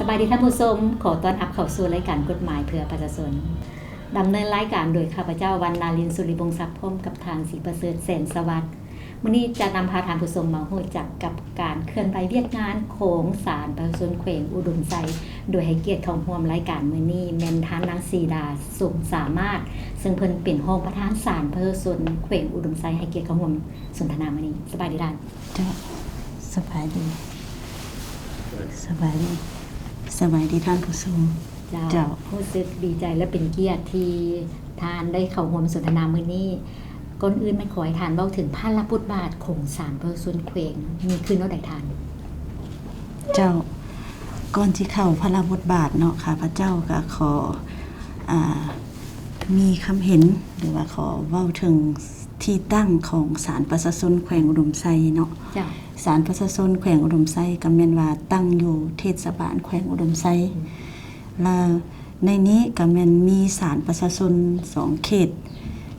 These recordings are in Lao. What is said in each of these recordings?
ສະບາຍດີທ່ານຜູ້ຊົມ, ຂໍຕ້ອນຮັບເຂົ້າສູ່ລາຍການກົດໝາຍເພື່ອປະຊາຊົນ. ດຳເນີນລາຍການໂດຍຂ້າພະເຈົ້າ ວັນນາລິນ ສຸລິວົງສັກ ພ້ອມກັບທ່ານ ສີປະເສີດ ແສນສະຫວັດ. ມື້ນີ້ຈະນຳພາທ່ານຜູ້ຊົມມາຮູ້ຈັກກັບການເຄື່ອນໄຫວວຽກງານຂອງສານປະຊາຊົນແຂວງອຸດົມໄຊ, ໂດຍໃຫ້ກຽດເຂົ້າຮ່ວມລາຍການມື້ນີ້ແມ່ນທ່ານນາງສີດາ ສົມສາມາດ ເຊິ່ງເພິ່ນເປັນຮອງປະທານສານປະຊາຊົນແຂວງອຸດົມໄຊ ໃຫ້ກຽດເຂົ້າຮ່ວມສົນທະນາມື້ນີ້. ສະບາຍດີທ່ານ. ເຈົ້າ ສະບາຍດີ ສະບາຍດີ ສະບາຍດີທ່ານຜູ້ຊົມ. ເຈົ້າ ເຈົ້າ ຮູ້ສຶກດີໃຈ ແລະ ເປັນກຽດທີ່ທ່ານໄດ້ເຂົ້າຮ່ວມສົນທະນາມື້ນີ້. ກ່ອນອື່ນແມ່ນຂໍໃຫ້ທ່ານເວົ້າເຖິງພາລະບົດບາດຂອງສານປະຊາຊົນແຂວງ ມີຄືແນວໃດທ່ານ? ເຈົ້າ ກ່ອນທີ່ເຂົ້າພາລະບົດບາດເນາະ, ຂ້າພະເຈົ້າກໍຂໍ ອ່າ ມີຄຳເຫັນ ຫຼືວ່າຂໍເວົ້າເຖິງທີ່ຕັ້ງຂອງສານປະຊາຊົນແຂວງອຸດົມໄຊເນາະ. ເຈົ້າ ສານປະຊາຊົນແຂວງອຸດົມໄຊກໍແມ່ນວ່າຕັ້ງຢູ່ເທດສະບານແຂວງອຸດົມໄຊ ອືມ ແລະ ໃນນີ້ກໍແມ່ນມີສານປະຊາຊົນສອງເຂດ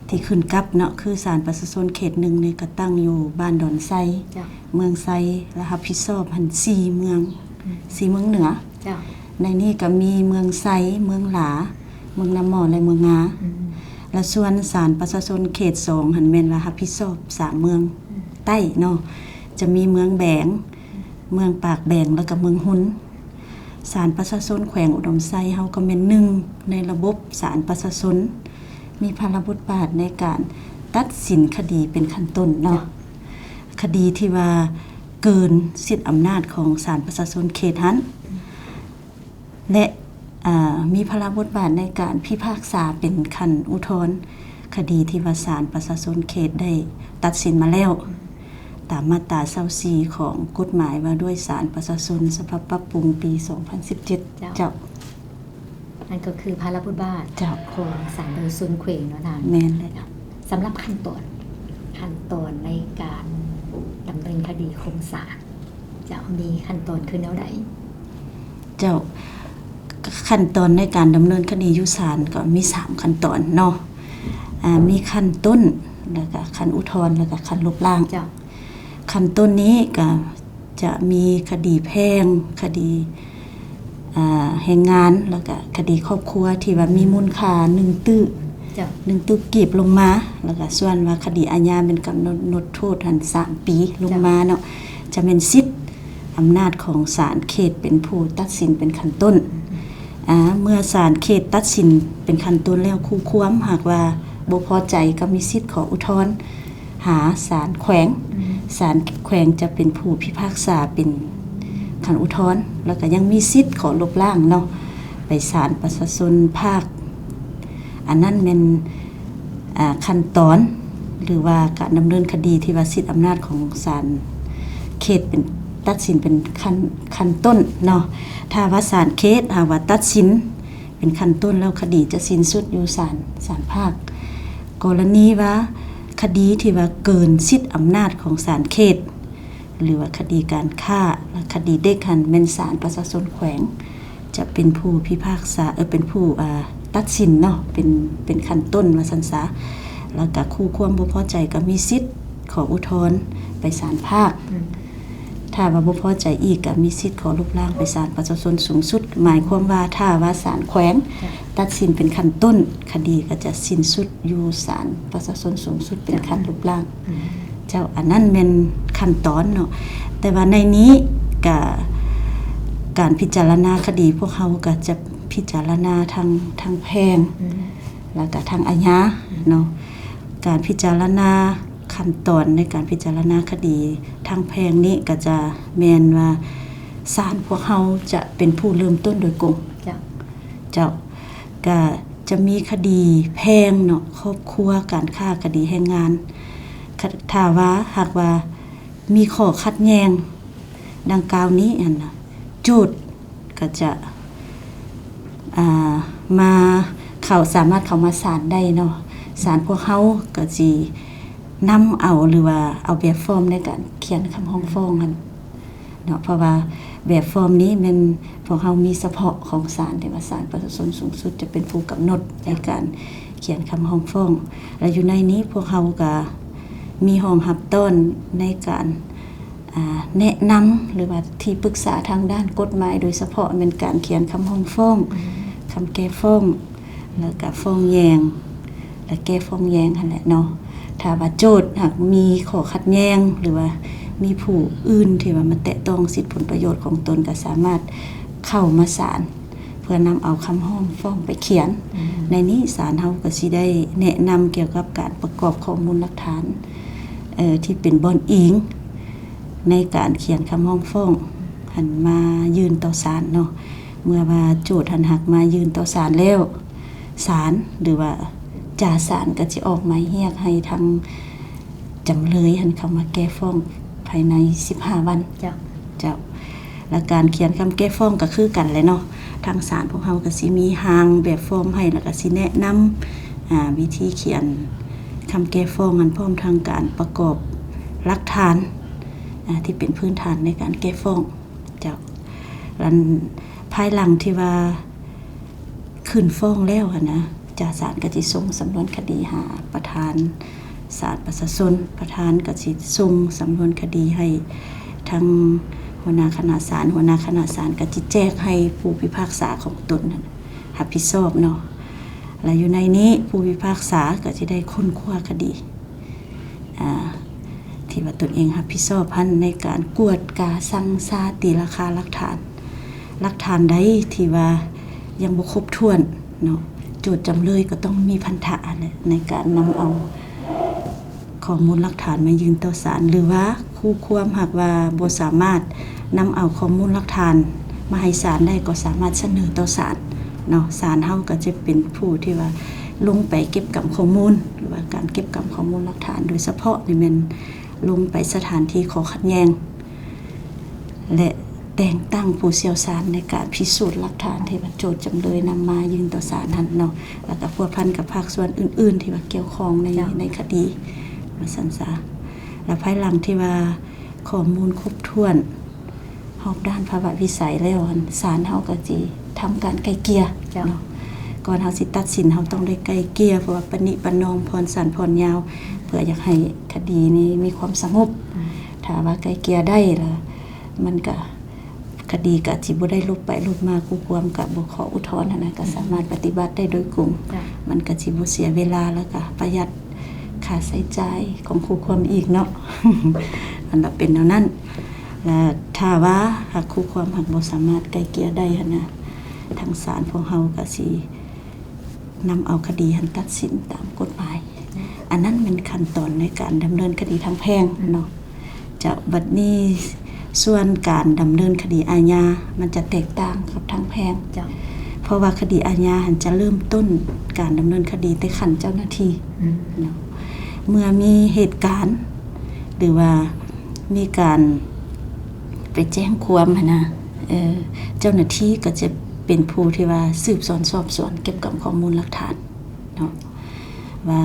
ທີ່ຂຶ້ນກັບເນາະ, ຄືສານປະຊາຊົນເຂດໜຶ່ງນີ້ກໍຕັ້ງຢູ່ບ້ານດອນໄຊ ເຈົ້າ ເມືອງໄຊ ແລະ ຮັບຜິດຊອບຫັ້ນສີ່ເມືອງ ອືມ ສີ່ເມືອງເໜືອ. ເຈົ້າ ໃນນີ້ກໍມີເມືອງໄຊ, ເມືອງຫຼາ, ເມືອງນາໝໍ້ ແລະ ເມືອງງາ. ອືມ ແລະ ສ່ວນສານປະຊາຊົນເຂດສອງຫັ້ນແມ່ນວ່າຮັບຜິດຊອບສາມເມືອງ ອືມ ໃຕ້ເນາະ, ຈະມີເມືອງແບງ, ເມືອງປາກແບງ ແລ້ວກໍເມືອງຮຸນ. ສານປະຊາຊົນແຂວງອຸດົມໄຊເຮົາກໍແມ່ນໜຶ່ງໃນລະບົບສານປະຊາຊົນ ມີພາລະບົດບາດໃນການຕັດສິນຄະດີເປັນຂັ້ນຕົ້ນເນາະ, ຄະດີທີ່ວ່າເກີນສິດອຳນາດຂອງສານປະຊາຊົນເຂດຫັ້ນ ແລະ ອາ ມີພາລະບົດບາດໃນການພິພາກສາເປັນຂັ້ນອຸທອນ ຄະດີທີ່ວ່າສານປະຊາຊົນເຂດໄດ້ຕັດສິນມາແລ້ວ ຕາມມາດຕາຊາວສີ່ຂອງກົດໝາຍວ່າດ້ວຍສານປະຊາຊົນ ສະບັບປັບປຸງປີສອງພັນສິບເຈັດ. ເຈົ້າ ເຈົ້າ ນັ້ນກໍຄືພາລະບົດບາດ ເຈົ້າ ຂອງສານປະຊາຊົນແຂວງເນາະທ່ານ. ແມ່ນແລ້ວ. ສຳລັບຂັ້ນຕອນ, ຂັ້ນຕອນໃນການດຳເນີນຄະດີຂອງສານ ຈະມີຂັ້ນຕອນຄືແນວໃດ? ເຈົ້າ ຂັ້ນຕອນໃນການດຳເນີນຄະດີຢູ່ສານກໍມີສາມຂັ້ນຕອນເນາະ, ອາ ມີຂັ້ນຕົ້ນ ແລ້ວກະຂັ້ນອຸທອນ ແລ້ວກະຂັ້ນລົບລ້າງ. ເຈົ້າ ຂັ້ນຕົ້ນນີ້ກະຈະມີຄະດີແພ່ງ, ຄະດີ ອາ ແຮງງານ ແລ້ວກະຄະດີຄອບຄົວທີ່ວ່າມີມູນຄ່າໜຶ່ງຕື້ ເຈົ້າ ໜຶ່ງຕື້ກີບລົງມາ, ແລ້ວກະສ່ວນວ່າຄະດີອາຍາແມ່ນກຳນົດໂທດຫັ້ນສາມປີລົງມາເນາະ, ຈະແມ່ນສິດອຳນາດຂອງສານເຂດເປັນຜູ້ຕັດສິນເປັນຂັ້ນຕົ້ນ. ອາ ເມື່ອສານເຂດຕັດສິນເປັນຂັ້ນຕົ້ນແລ້ວ ຄູ່ຄວາມຫາກວ່າບໍ່ພໍໃຈກໍມີສິດຂໍອຸທອນ ຫາສານແຂວງ, ອືມ ສານແຂວງຈະເປັນຜູ້ພິພາກສາເປັນຂັ້ນອຸທອນ, ແລ້ວກໍຍັງມີສິດຂໍລົບລ້າງເນາະ ໄປສານປະຊາຊົນພາກ. ອັນນັ້ນແມ່ນ ອາ ຂັ້ນຕອນ ຫຼືວ່າການດຳເນີນຄະດີທີ່ວ່າສິດອຳນາດຂອງສານເຂດເປັນ ຕັດສິນເປັນຂັ້ນ ຂັ້ນຕົ້ນເນາະ. ຖ້າວ່າສານເຂດຫາກວ່າຕັດສິນ ເປັນຂັ້ນຕົ້ນແລ້ວ ຄະດີຈະສິ້ນສຸດຢູ່ສານ ສານພາກ. ກໍລະນີວ່າຄະດີທີ່ວ່າເກີນສິດອຳນາດຂອງສານເຂດ ຫຼືວ່າຄະດີການຄ້າ ແລະ ຄະດີເດັກຫັ້ນແມ່ນສານປະຊາຊົນແຂວງຈະເປັນຜູ້ພິພາກສາ ເອີ ເປັນຜູ້ ອາ ຕັດສິນເນາະ ເປັນ ເປັນຂັ້ນຕົ້ນວ່າຊັ້ນຊະ. ແລ້ວກະຄູ່ຄວາມບໍ່ພໍໃຈກໍມີສິດຂໍອຸທອນໄປສານພາກ. ອືມ ຖ້າວ່າບໍ່ພໍໃຈອີກ ກໍມີສິດຂໍລົບລ້າງໄປສານປະຊາຊົນສູງສຸດ. ໝາຍຄວາມວ່າ ຖ້າວ່າສານແຂວງ ເຈົ້າ ຕັດສິນເປັນຂັ້ນຕົ້ນ ຄະດີກໍຈະສິ້ນສຸດຢູ່ສານປະຊາຊົນສູງສຸດເປັນ ເຈົ້າ ຂັ້ນລົບລ້າງ. ອືມ ເຈົ້າ ອັນນັ້ນແມ່ນຂັ້ນຕອນເນາະ. ແຕ່ວ່າໃນນີ້ກະ ການພິຈາລະນາຄະດີ ພວກເຮົາກໍຈະພິຈາລະນາທັງ ທັງແພ່ງ ອືມ ແລ້ວກະທັງອາຍາ ອືມ ເນາະ. ການພິຈາລະນາ ຂັ້ນຕອນໃນການພິຈາລະນາຄະດີທາງແພ່ງນີ້ ກໍຈະແມ່ນວ່າສານພວກເຮົາຈະເປັນຜູ້ເລີ່ມຕົ້ນໂດຍກົງ. ເຈົ້າ ເຈົ້າ ກະຈະມີຄະດີແພ່ງເນາະ ຄອບຄົວ ການຄ້າ ຄະດີແຮງງານ. ຖ້າວ່າຫາກວ່າມີຂໍ້ຂັດແຍ່ງດັ່ງກ່າວນີ້ຫັ້ນນະ ໂຈດ ກໍຈະ ອ່າ ມາ ເຂົາສາມາດເຂົ້າມາສານໄດ້ເນາະ. ສານພວກເຮົາກໍຊິນຳເອົາ ຫຼືວ່າເອົາແບບຟອມໃນການຂຽນຄຳຮ້ອງຟ້ອງຫັ້ນເນາະ, ເພາະວ່າແບບຟອມນີ້ແມ່ນພວກເຮົາມີສະເພາະຂອງສານ ແຕ່ວ່າສານປະຊາຊົນສູງສຸດຈະເປັນຜູ້ກຳນົດໃນການຂຽນຄຳຮ້ອງຟ້ອງ. ແລະ ຢູ່ໃນນີ້ພວກເຮົາກໍມີຫ້ອງຮັບຕ້ອນໃນການ ອາ ແນະນຳ ຫຼືວ່າທີ່ປຶກສາທາງດ້ານກົດໝາຍ ໂດຍສະເພາະແມ່ນການຂຽນຄຳຮ້ອງຟ້ອງ, ອືມ ຄຳແກ້ຟ້ອງ ແລ້ວກະຟ້ອງແຍ່ງ ແລະ ແກ້ຟ້ອງແຍ່ງຫັ້ນແຫຼະເນາະ. ຖ້າວ່າໂຈດຫາກມີຂໍ້ຂັດແຍ່ງ ຫຼືວ່າມີຜູ້ອື່ນທີ່ວ່າມາແຕະຕ້ອງສິດຜົນປະໂຫຍດຂອງຕົນ ກໍສາມາດເຂົ້າມາສານ ເພື່ອນຳເອົາຄຳຮ້ອງຟ້ອງໄປຂຽນ. ອືມ ໃນນີ້ສານເຮົາກໍຊິໄດ້ແນະນຳກ່ຽວກັບການປະກອບຂໍ້ມູນຫຼັກຖານ ເອີ ທີ່ເປັນບ່ອນອີງໃນການຂຽນຄຳຮ້ອງຟ້ອງຫັ້ນມາຍື່ນຕໍ່ສານເນາະ. ເມື່ອວ່າໂຈດຫັ້ນຫາກມາຍື່ນຕໍ່ສານແລ້ວ ສານ ຫຼືວ່າຈ່າສານກໍຈະອອກໝາຍຮຽກໃຫ້ທາງ ຈຳເລີຍຫັ້ນເຂົ້າມາແກ້ຟ້ອງພາຍໃນສິບຫ້າວັນ. ເຈົ້າ. ເຈົ້າ. ແລະ ການຂຽນຄຳແກ້ຟ້ອງກໍຄືກັນແຫຼະເນາະ, ທາງສານພວກເຮົາກໍຊິມີຮ່າງແບບຟອມໃຫ້ ແລ້ວກໍຊິແນະນຳ ອາ ວິທີຂຽນຄຳແກ້ຟ້ອງນັ້ນ ພ້ອມທັງການປະກອບຫຼັກຖານ ອາ ທີ່ເປັນພື້ນຖານໃນການແກ້ຟ້ອງ. ເຈົ້າ. ແລະ ພາຍຫຼັງທີ່ວ່າ ຂຶ້ນຟ້ອງແລ້ວຫັ້ນນະ, ຈ່າສານກໍຊິສົ່ງສຳນວນຄະດີຫາປະທານສານປະຊາຊົນ, ປະທານກໍຊິສົ່ງສຳນວນຄະດີໃຫ້ທາງຫົວໜ້າຄະນະສານ, ຫົວໜ້າຄະນະສານກໍຊິແຈກໃຫ້ຜູ້ພິພາກສາຂອງຕົນຮັບຜິດຊອບເນາະ. ແລະ ຢູ່ໃນນີ້ຜູ້ພິພາກສາກໍຊິໄດ້ຄົ້ນຄວ້າຄະດີ ອາ ທີ່ວ່າຕົນເອງຮັບຜິດຊອບຫັ້ນ ໃນການກວດກາ, ຊັ່ງຊາ, ຕີລາຄາຫຼັກຖານ, ຫຼັກຖານໃດທີ່ວ່າຍັງບໍ່ຄົບຖ້ວນເນາະ, ໂຈດຈຳເລີຍກໍຕ້ອງມີພັນທະແຫຼະ ໃນການນຳເອົາຂໍ້ມູນຫຼັກຖານມາຍື່ນຕໍ່ສານ ຫຼືວ່າຄູ່ຄວາມຫາກວ່າບໍ່ສາມາດນຳເອົາຂໍ້ມູນຫຼັກຖານມາໃຫ້ສານໄດ້ ກໍສາມາດສະເໜີຕໍ່ສານເນາະ. ສານເຮົາກໍຈະເປັນຜູ້ທີ່ວ່າລົງໄປເກັບກຳຂໍ້ມູນ ຫຼືວ່າການເກັບກຳຂໍ້ມູນຫຼັກຖານ ໂດຍສະເພາະນີ້ແມ່ນ ລົງໄປສະຖານທີ່ຂໍ້ຂັດແຍ່ງ ແລະ ແຕ່ງຕັ້ງຜູ້ຊ່ຽວຊານໃນການພິສູດຫຼັກຖານທີ່ວ່າໂຈດຈຳເລີຍນຳມາຍື່ນຕໍ່ສານຫັ້ນເນາະ, ແລ້ວກໍພົວພັນກັບພາກສ່ວນອື່ນໆທີ່ວ່າກ່ຽວຂ້ອງໃນ ເຈົ້າ ໃນຄະດີ ວ່າຊັ້ນຊະ. ແລ້ວພາຍຫຼັງທີ່ວ່າຂໍ້ມູນຄົບຖ້ວນ ຮອບດ້ານພາວະວິໄສແລ້ວຫັ້ນ ສານເຮົາກໍຊິທຳການໄກ່ເກ່ຍ ເຈົ້າ ເນາະ. ກ່ອນເຮົາຊິຕັດສິນ ເຮົາຕ້ອງໄດ້ໄກ່ເກ່ຍ ເພື່ອວ່າປະນິປະນອມ ຜ່ອນສັ້ນຜ່ອນຍາວ ເພື່ອຢາກໃຫ້ຄະດີນີ້ມີຄວາມສະຫງົບ. ອືມ ຖ້າວ່າໄກ່ເກ່ຍໄດ້ລະ ມັນກະ ຄະດີກະຊິບໍ່ໄດ້ຫຼົບໄປຫຼົບມາ, ຄູ່ຄວາມກະບໍ່ຂໍອຸດທອນຫັ້ນນະ, ກະສາມາດປະຕິບັດໄດ້ໂດຍກົງ. ເຈົ້າ ມັນກະຊິບໍ່ເສຍເວລາ ແລ້ວກະປະຢັດຄ່າໃຊ້ຈ່າຍຂອງຄູ່ຄວາມອີກເນາະ. ອັນລະເປັນແນວນັ້ນ. ແລະ ຖ້າວ່າຫາກຄູ່ຄວາມຫາກບໍ່ສາມາດໄກ່ເກ່ຍໄດ້ຫັ້ນນະ, ທາງສານພວກເຮົາກະຊິນຳເອົາຄະດີຫັ້ນຕັດສິນຕາມກົດໝາຍ. ອັນນັ້ນແມ່ນຂັ້ນຕອນໃນການດຳເນີນຄະດີທາງແພ່ງເນາະ. ເຈົ້າ. ບັດນີ້ສ່ວນການດຳເນີນຄະດີອາຍາ ມັນຈະແຕກຕ່າງກັບທາງແພ່ງ. ເຈົ້າ. ເພາະວ່າຄະດີອາຍາຫັ້ນຈະເລີ່ມຕົ້ນການດຳເນີນຄະດີແຕ່ຂັ້ນເຈົ້າໜ້າທີ່ ອືມ ເນາະ. ເມື່ອມີເຫດການ ຫຼືວ່າມີການໄປແຈ້ງຄວາມຫັ້ນນະ, ເອີ ເຈົ້າໜ້າທີ່ກໍຈະເປັນຜູ້ທີ່ວ່າສືບສວນສອບສວນເກັບກຳຂໍ້ມູນຫຼັກຖານເນາະ ວ່າ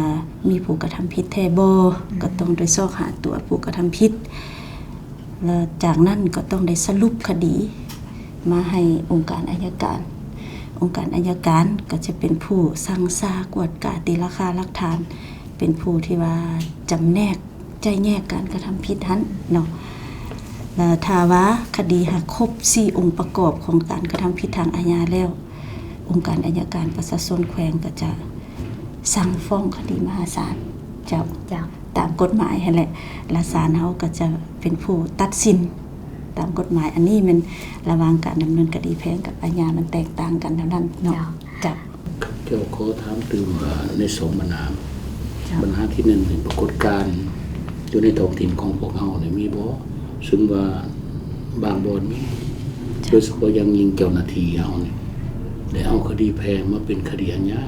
ມີຜູ້ກະທຳຜິດແທ້ບໍ່, ອືມ ກໍຕ້ອງໄດ້ຊອກຫາຕົວຜູ້ກະທຳຜິດ. ແລ້ວຈາກນັ້ນກໍຕ້ອງໄດ້ສະຫຼຸບຄະດີມາໃຫ້ອົງການໄອຍະການ. ອົງການໄອຍະການກໍຈະເປັນຜູ້ຊັ່ງຊາກວດກາຕີລາຄາຫຼັກຖານ, ເປັນຜູ້ທີ່ວ່າຈຳແນກ ໄຈ້ແຍກການກະທຳຜິດຫັ້ນເນາະ. ແລ້ວຖ້າວ່າຄະດີຫາກຄົບສີ່ອົງປະກອບຂອງການກະທຳຜິດທາງອາຍາແລ້ວ, ອົງການໄອຍະການປະຊາຊົນແຂວງກໍຈະສັ່ງຟ້ອງຄະດີມະຫາສານ ເຈົ້າ. ເຈົ້າ. ຕາມກົດໝາຍຫັ້ນແຫຼະ ແລະ ສານເຮົາກໍຈະເປັນຜູ້ຕັດສິນຕາມກົດໝາຍ. ອັນນີ້ແມ່ນລະຫວ່າງການດຳເນີນຄະດີແພ່ງກັບອາຍາ ມັນແຕກຕ່າງກັນເທົ່ານັ້ນເນາະ. ເຈົ້າ. ເຈົ້າ. ຂ້າພະເຈົ້າຂໍຖາມຕື່ມວ່າ ໃນສອງບັນຫາ ເຈົ້າ ບັນຫາທີໜຶ່ງນີ້ ປາກົດການຢູ່ໃນທ້ອງຖິ່ນຂອງພວກເຮົານີ້ມີບໍ່? ຊຶ່ງວ່າບາງບ່ອນມີ ເຈົ້າ ໂດຍສະເພາະຢ່າງຍິ່ງເຈົ້າໜ້າທີ່ເຮົານີ້ ໄດ້ເອົາຄະດີແພ່ງມາເປັນຄະດີອາຍາ.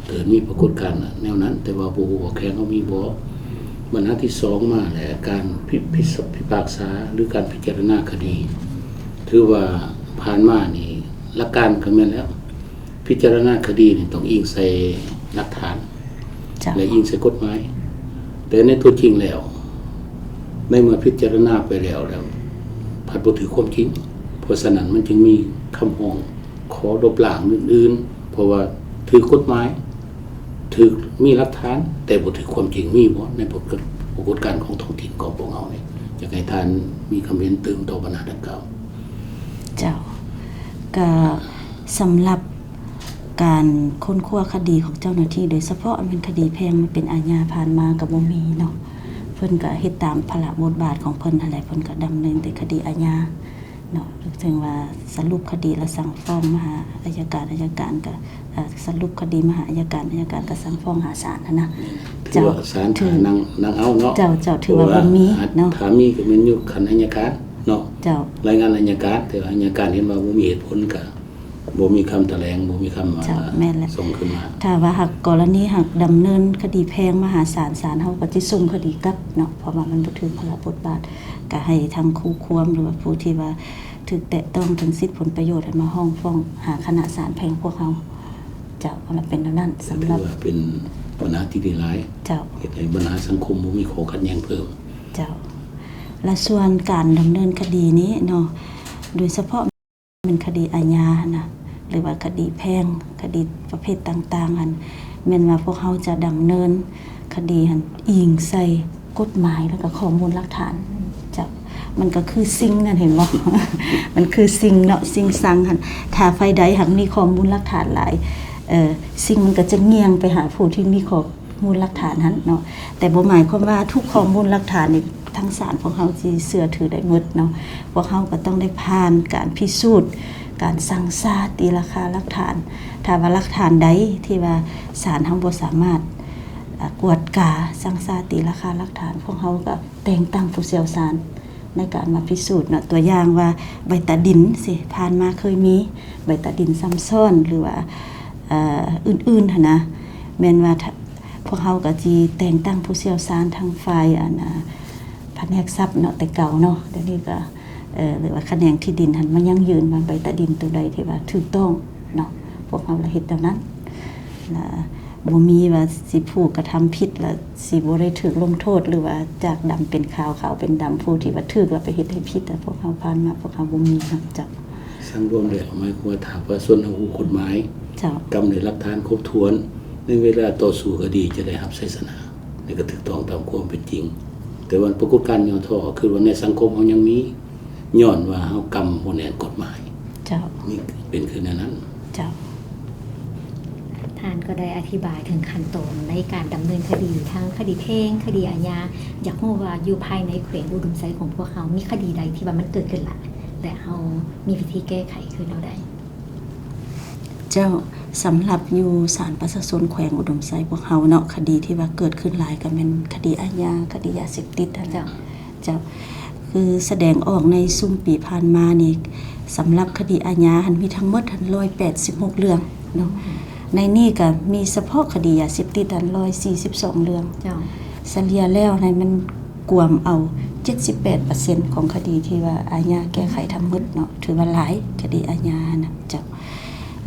ເກີດມີປາກົດການແນວນັ້ນ ແຕ່ວ່າບໍ່ຮູ້ວ່າແຂວງເຮົາມີບໍ່? ບັນຫາທີສອງມາແຫຼະ ການພິ ພິ ພິພາກສາ ຫຼື ການພິຈາລະນາຄະດີ ຖືວ່າຜ່ານມານີ້ ຫຼັກການກໍແມ່ນແລ້ວ ພິຈາລະນາຄະດີນີ້ຕ້ອງອີງໃສ່ຫຼັກຖານ ເຈົ້າ ແລະ ອີງໃສ່ກົດໝາຍ. ແຕ່ໃນຕົວຈິງແລ້ວ ໃນເມື່ອພິຈາລະນາໄປແລ້ວ ແລ້ວພັດບໍ່ຖືກຄວາມຈິງ, ເພາະສະນັ້ນມັນຈຶ່ງມີຄຳຮ້ອງຂໍລົບລ້າງອື່ນໆ ເພາະວ່າຖືກກົດໝາຍ ຖືກມີຫຼັກຖານ ແຕ່ບໍ່ຖືກຄວາມຈິງ. ມີບໍ່ໃນປາກົດ ປາກົດການຂອງທ້ອງຖິ່ນຂອງພວກເຮົານີ້? ຢາກໃຫ້ທ່ານມີຄຳເຫັນຕື່ມຕໍ່ບັນຫາດັ່ງກ່າວ. ເຈົ້າ ກະສຳລັບການຄົ້ນຄວ້າຄະດີຂອງເຈົ້າໜ້າທີ່ ໂດຍສະເພາະແມ່ນຄະດີແພ່ງມາເປັນອາຍາ ຜ່ານມາກະບໍ່ມີເນາະ. ເພິ່ນກະເຮັດຕາມພາລະບົດບາດຂອງເພິ່ນຫັ້ນແຫຼະ ເພິ່ນກະດຳເນີນແຕ່ຄະດີອາຍາເນາະ. ເຖິງວ່າສະຫຼຸບຄະດີແລ້ວສັ່ງຟ້ອງມາຫາອັຍການ ອັຍການກະ ເອີ ສະຫຼຸບຄະດີມາຫາອັຍການ ອັຍການກະສັ່ງຟ້ອງຫາສານຫັ້ນນະ. ຖືວ່າສານ ເຈົ້າ ນາງ ນາງເອົາເນາະ. ເຈົ້າ ເຈົ້າ ຖືວ່າບໍ່ມີເນາະ. ຖ້າມີກະແມ່ນຢູ່ຂັ້ນອັຍການເນາະ. ເຈົ້າ ລາຍງານອັຍການ ແຕ່ວ່າອັຍການເຫັນວ່າບໍ່ມີເຫດຜົນກະບໍ່ມີຄຳຖະແຫຼງ ບໍ່ມີຄຳ ເຈົ້າ ແມ່ນແຫຼະ ສົ່ງຂຶ້ນມາ. ຖ້າວ່າຫາກກໍລະນີຫາກດຳເນີນຄະດີແພ່ງມາຫາສານ ສານເຮົາກະຊິສົ່ງຄະດີກັບເນາະ ເພາະວ່າມັນບໍ່ຖືກພາລະບົດບາດ. ກະໃຫ້ທາງຄູ່ຄວາມ ຫຼືວ່າຜູ້ທີ່ວ່າຖືກແຕະຕ້ອງເຖິງສິດຜົນປະໂຫຍດຫັ້ນມາຮ້ອງຟ້ອງຫາຄະນະສານແພ່ງພວກເຮົາ. ເຈົ້າ ມັນເປັນແນວນັ້ນ. ສຳລັບ ຖືວ່າເປັນບັນຫາທີ່ດີຫຼາຍ. ເຈົ້າ ເຮັດໃຫ້ບັນຫາສັງຄົມບໍ່ມີຂໍ້ຂັດແຍ່ງເພີ່ມ. ເຈົ້າ ລະສ່ວນການດຳເນີນຄະດີນີ້ເນາະ ໂດຍສະເພາະແມ່ນຄະດີອາຍາຫັ້ນນະ ຫຼືວ່າຄະດີແພ່ງ ຄະດີປະເພດຕ່າງໆຫັ້ນ ແມ່ນວ່າພວກເຮົາຈະດຳເນີນຄະດີຫັ້ນອີງໃສ່ ກົດໝາຍ ແລ້ວກະຂໍ້ມູນຫຼັກຖານ. ເຈົ້າ ມັນກະຄືຊິງຫັ້ນ ເຫັນບໍ່? ມັນຄືຊິງເນາະ ຊິງຊັງຫັ້ນ. ຖ້າຝ່າຍໃດຫາກມີຂໍ້ມູນຫຼັກຖານຫຼາຍ ເອີ ຊິງມັນກະຈະຍ່ຽງໄປຫາຜູ້ທີ່ມີຂໍ້ມູນຫຼັກຖານຫັ້ນເນາະ. ແຕ່ບໍ່ໝາຍຄວາມວ່າທຸກຂໍ້ມູນຫຼັກຖານນີ້ ທາງສານພວກເຮົາຊິເຊື່ອຖືໄດ້ໝົດເນາະ. ພວກເຮົາກະຕ້ອງໄດ້ຜ່ານການພິສູດ ການຊັ່ງຊາຕີລາຄາຫຼັກຖານ. ຖ້າວ່າຫຼັກຖານໃດທີ່ວ່າສານເຮົາບໍ່ສາມາດ ອາ ກວດກາ ຊັ່ງຊາຕີລາຄາຫຼັກຖານ ພວກເຮົາກະແຕ່ງຕັ້ງຜູ້ຊ່ຽວຊານໃນການມາພິສູດເນາະ. ຕົວຢ່າງວ່າໃບຕາດິນຊີ້ ຜ່ານມາເຄີຍມີໃບຕາດິນຊ້ຳຊ້ອນ ຫຼືວ່າ ອາ ອື່ນໆຫັ້ນນະ ແມ່ນວ່າ ພວກເຮົາກະຊິແຕ່ງຕັ້ງຜູ້ຊ່ຽວຊານທາງຝ່າຍ ອັນ ອາ ພະແນກຊັບເນາະ ແຕ່ເກົ່າເນາະ. ດຽວນີ້ກະ ເອີ ຫຼືວ່າຂະແໜງທີ່ດິນຫັ້ນ ມາຢັ້ງຢືນວ່າໃບຕາດິນໂຕໃດທີ່ວ່າຖືກຕ້ອງເນາະ ພວກເຮົາລະເຮັດແນວນັ້ນ. ລະບໍ່ມີວ່າຊິຜູ້ກະທຳຜິດລະຊິບໍ່ໄດ້ຖືກລົງໂທດ ຫຼືວ່າຈາກດຳເປັນຂາວ ຂາວເປັນດຳ ຜູ້ທີ່ວ່າຖືກລະໄປເຮັດໃຫ້ຜິດ ພວກເຮົາຜ່ານມາ ພວກເຮົາບໍ່ມີເນາະ. ເຈົ້າ ສັງລວມແລ້ວ ໝາຍຄວາມວ່າຖ້າປະຊາຊົນເຮົາຮູ້ກົດໝາຍ ເຈົ້າ ກຳໄດ້ຫຼັກຖານຄົບຖ້ວນ ໃນເວລາຕໍ່ສູ້ຄະດີຈະໄດ້ຮັບໄຊຊະນະ ແລະກະຖືກຕ້ອງຕາມຄວາມເປັນຈິງ. ແຕ່ວ່າປາກົດການຫຍໍ້ທໍ້ ຄືວ່າໃນສັງຄົມເຮົາຍັງມີ ຍ້ອນວ່າເຮົາກຳບໍ່ແໜ້ນກົດໝາຍ. ເຈົ້າ ນີ້ເປັນຄືແນວນັ້ນ. ເຈົ້າ ທ່ານກໍໄດ້ອະທິບາຍເຖິງຂັ້ນຕອນໃນການດຳເນີນຄະດີ ທັງຄະດີແພ່ງ ຄະດີອາຍາ. ຢາກຮູ້ວ່າຢູ່ພາຍໃນແຂວງອຸດົມໄຊຂອງພວກເຮົາ ມີຄະດີໃດທີ່ວ່າມັນເກີດຂຶ້ນລະ ແລະເຮົາມີວິທີແກ້ໄຂຄືແນວໃດ? ເຈົ້າ ສຳລັບຢູ່ສານປະຊາຊົນແຂວງອຸດົມໄຊພວກເຮົາເນາະ ຄະດີທີ່ວ່າເກີດຂຶ້ນຫຼາຍກະແມ່ນຄະດີອາຍາ ຄະດີຢາເສບຕິດຫັ້ນແຫຼະ. ເຈົ້າ ເຈົ້າ ຄືສະແດງອອກໃນຊຸມປີຜ່ານມານີ້ ສຳລັບຄະດີອາຍາຫັ້ນມີທັງໝົດຫັ້ນ ຮ້ອຍແປດສິບຫົກເລື່ອງເນາະ. ໃນນີ້ກະມີສະເພາະຄະດີຢາເສບຕິດຫັ້ນ ຮ້ອຍສີ່ສິບສອງເລື່ອງ. ເຈົ້າ ສະເລ່ຍແລ້ວໃຫ້ມັນກວມເອົາ ເຈັດສິບແປດເປີເຊັນຂອງຄະດີທີ່ວ່າອາຍາແກ້ໄຂທັງໝົດເນາະ ຖືວ່າຫຼາຍ ຄະດີອາຍານະ. ເຈົ້າ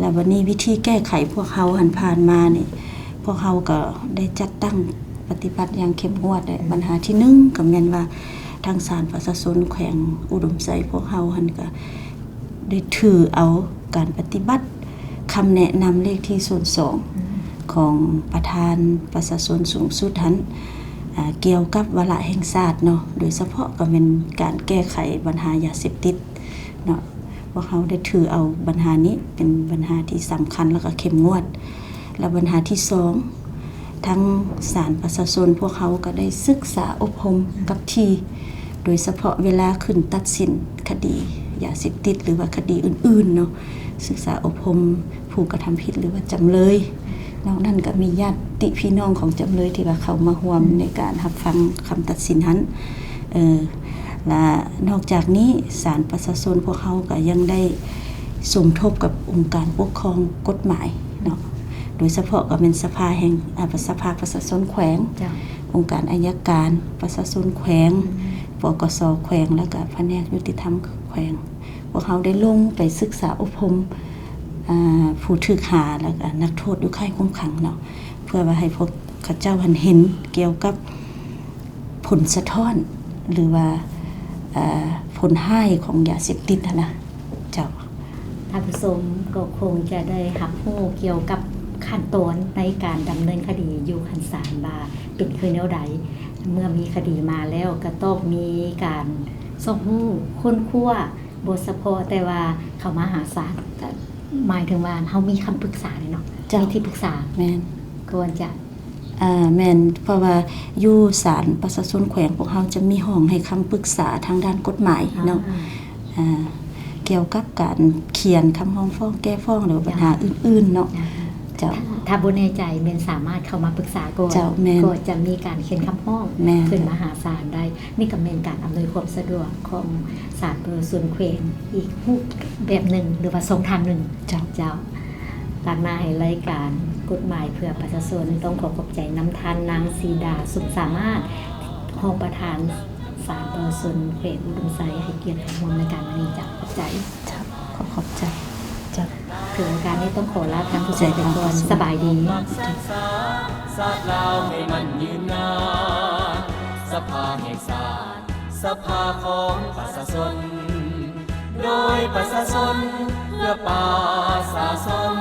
ລະບາດນີ້ວິທີແກ້ໄຂພວກເຮົາຫັ້ນ ຜ່ານມານີ້ ພວກເຮົາກໍໄດ້ຈັດຕັ້ງປະຕິບັດຢ່າງເຂັ້ມງວດແຫຼະ. ບັນຫາທີໜຶ່ງກໍແມ່ນວ່າ ທາງສານປະຊາຊົນແຂວງອຸດົມໄຊພວກເຮົາຫັ້ນ ກໍໄດ້ຖືເອົາການປະຕິບັດຄຳແນະນຳເລກທີສູນສອງ ອືມ ຂອງປະທານປະຊາຊົນສູງສຸດຫັ້ນ ອາ ກ່ຽວກັບວາລະແຫ່ງຊາດເນາະ ໂດຍສະເພາະກໍແມ່ນການແກ້ໄຂບັນຫາຢາເສບຕິດເນາະ. ພວກເຮົາໄດ້ຖືເອົາບັນຫານີ້ເປັນບັນຫາທີ່ສຳຄັນ ແລ້ວກໍເຂັ້ມງວດ. ແລ້ວບັນຫາທີສອງ ທາງສານປະຊາຊົນພວກເຮົາກໍໄດ້ສຶກສາອົບຮົມກັບທີ່ ໂດຍສະເພາະເວລາຂຶ້ນຕັດສິນຄະດີຢາເສບຕິດ ຫຼືວ່າຄະດີອື່ນໆເນາະ ສຶກສາອົບຮົມຜູ້ກະທຳຜິດ ຫຼືວ່າຈຳເລີຍ. ນອກນັ້ນກໍມີຍາດຕິພີ່ນ້ອງຂອງຈຳເລີຍທີ່ວ່າເຂົ້າມາຮ່ວມໃນການຮັບຟັງຄຳຕັດສິນຫັ້ນ. ເອີ ລະນອກຈາກນີ້ ສານປະຊາຊົນພວກເຮົາກໍຍັງໄດ້ສົມທົບກັບອົງການປົກຄອງກົດໝາຍເນາະ ໂດຍສະເພາະກໍແມ່ນສະພາແຫ່ງ ອາ ສະພາປະຊາຊົນແຂວງ, ເຈົ້າ, ອົງການໄອຍະການ, ປະຊາຊົນແຂວງ, ອືມ, ປກສ ແຂວງ ແລ້ວກໍພະແນກຍຸຕິທຳແຂວງ. ພວກເຮົາໄດ້ລົງໄປສຶກສາອົບຮົມ ອາ ຜູ້ຖືກຫາ ແລ້ວກໍນັກໂທດຢູ່ຄ້າຍຄຸມຂັງເນາະ ເພື່ອວ່າໃຫ້ພວກເຂົາເຈົ້າຫັ້ນເຫັນກ່ຽວກັບ ຜົນສະທ້ອນ ຫຼືວ່າ ເອີ ຜົນຮ້າຍຂອງຢາເສບຕິດຫັ້ນນະ ເຈົ້າ. ທ່ານຜູ້ຊົມກໍຄົງຈະໄດ້ຮັບຮູ້ກ່ຽວກັບຂັ້ນຕອນໃນການດຳເນີນຄະດີຢູ່ຂັ້ນສານວ່າເປັນຄືແນວໃດ. ເມື່ອມີຄະດີມາແລ້ວ ກໍຕ້ອງມີການຊອກຮູ້ຄົ້ນຄວ້າ ບໍ່ສະເພາະແຕ່ວ່າເຂົ້າມາຫາສານ ກໍໝາຍເຖິງວ່າເຮົາມີຄຳປຶກສາເດ້ເນາະ ເຈົ້າ ມີທີ່ປຶກສາ ແມ່ນ ກ່ອນຈະ ອ່າ ແມ່ນ ເພາະວ່າຢູ່ສານປະຊາຊົນແຂວງ ພວກເຮົາຈະມີຫ້ອງໃຫ້ຄຳປຶກສາທາງດ້ານກົດໝາຍເນາະ ອ່າ ອ່າ ກ່ຽວກັບການຂຽນຄຳຮ້ອງຟ້ອງແກ້ຟ້ອງ ຫຼືວ່າບັນຫາອື່ນໆເນາະ ເຈົ້າ ຖ້າ ຖ້າບໍ່ແນ່ໃຈແມ່ນສາມາດເຂົ້າມາປຶກສາກ່ອນ ເຈົ້າ ແມ່ນ ກໍຈະມີການຂຽນຄຳຮ້ອງ ແມ່ນ ຂຶ້ນມາຫາສານໄດ້ ນີ້ກໍແມ່ນການອຳນວຍຄວາມສະດວກຂອງສານປະຊາຊົນແຂວງອີກຮູບແບບໜຶ່ງ ຫຼືວ່າຊ່ອງທາງໜຶ່ງ ເຈົ້າ ເຈົ້າ ຕາງໜ້າໃຫ້ລາຍການກົດໝາຍເພື່ອປະຊາຊົນ ຕ້ອງຂໍຂອບໃຈນຳທ່ານນາງ ສີດາ ສຸມສາມາດ ຮອງປະທານສານປະຊາຊົນແຂວງອຸດົມໄຊ ໃຫ້ກຽດເຂົ້າຮ່ວມລາຍການມື້ນີ້ເຈົ້າ ຂອບໃຈ ເຈົ້າ ຂໍຂອບໃຈ ເຈົ້າ ຖືໂອກາດນີ້ຕ້ອງຂໍລາທ່ານຜູ້ຊົມໄປກ່ອນ ຂອບໃຈ ສະບາຍດີ ສາດລາວໃຫ້ມັນຍືນນານ ສະພາແຫ່ງຊາດ ສະພາຂອງປະຊາຊົນ ໂດຍປະຊາຊົນ ເພື່ອປະຊາຊົນ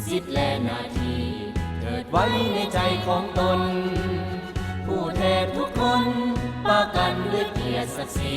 ສິດ ແລະ ໜ້າທີ່ ເກີດໄວ້ໃນໃຈຂອງຕົນ ຜູ້ແທນທຸກຄົນ ປະກັນດ້ວຍກຽດສັກສີ